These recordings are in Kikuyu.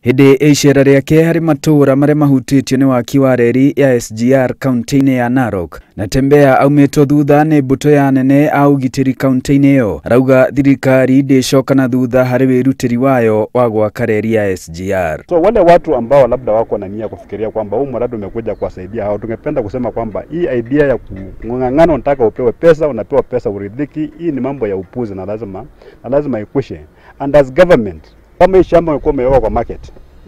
Hĩndĩ ya icera rĩake harĩ matũũra marĩa mahutĩtio nĩ waki wa reri ya SGR kaunti-inĩ ya Narok, Natembeya aumĩtwo thutha nĩ mbũtũ ya anene a ũgitĩri kaunti-inĩ ĩyo. Arauga thirikari ndĩcoka na thutha harĩ wĩrutĩri wayo wa gwaka reri ya SGR. So wale watu ambao labda wako na nia kufikiria kwamba huu mradi umekuja kuwasaidia hao, tungependa kusema kwamba hii idea ya kung'ang'ana, unataka upewe pesa, unapewa pesa uridhiki, hii ni mambo ya upuzi na lazima ikwishe. And as government, kama hii shamba ungekuwa umeiweka kwa market,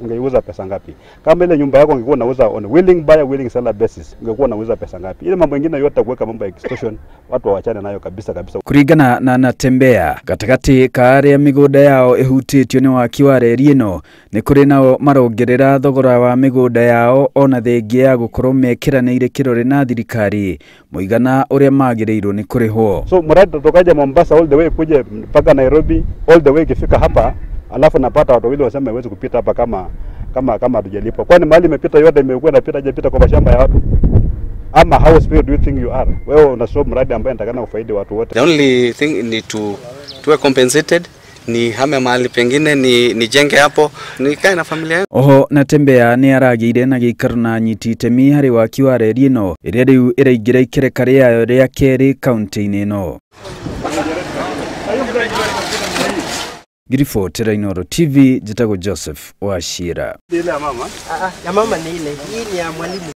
ungeiuza pesa ngapi? Kama ile nyumba yako ungekuwa unauza on willing buyer willing seller basis, ungekuwa unauza pesa ngapi? Ile mambo mengine yote kuweka mambo ya extortion, watu waachane nayo kabisa kabisa. Kuringana na Natembeya, gatagati ka aria migunda yao ihutĩtio nĩ waki wa reri ĩno, nĩ kũrĩ nao marongerera thogora wa mĩgũnda yao ona thengia ya gũkorwo mekĩranĩire kĩrore na thirikari mũigana ũrĩa magĩrĩirwo nĩ kũrĩhwo. So mradi tutokaje Mombasa all the way kuje mpaka Nairobi, all the way ikifika hapa, alafu napata watu wawili wasema haiwezi kupita hapa kama hatujalipwa. Kwani mahali imepita yote imekuwa inapita hajapita kwa mashamba ya watu? Ama how superior do you think you are? Wewe unasoma mradi ambaye inatakana ufaidi watu wote. The only thing ni tuwe compensated, ni hame mahali pengine, ni nijenge hapo, nikae na familia yangu. Oho Natembeya nĩ aragĩire na gĩikaro na anyiti itemi harĩ waki wa reri ĩno ĩrĩa rĩu ĩraingĩra ikereka rĩayo rĩa kerĩ kaunti-inĩ ĩno. Ngiribotera Inooro TV, njĩtagwo Joseph Wachira. Ile ya mama? Ya mama ni ile, hii ni ya mwalimu.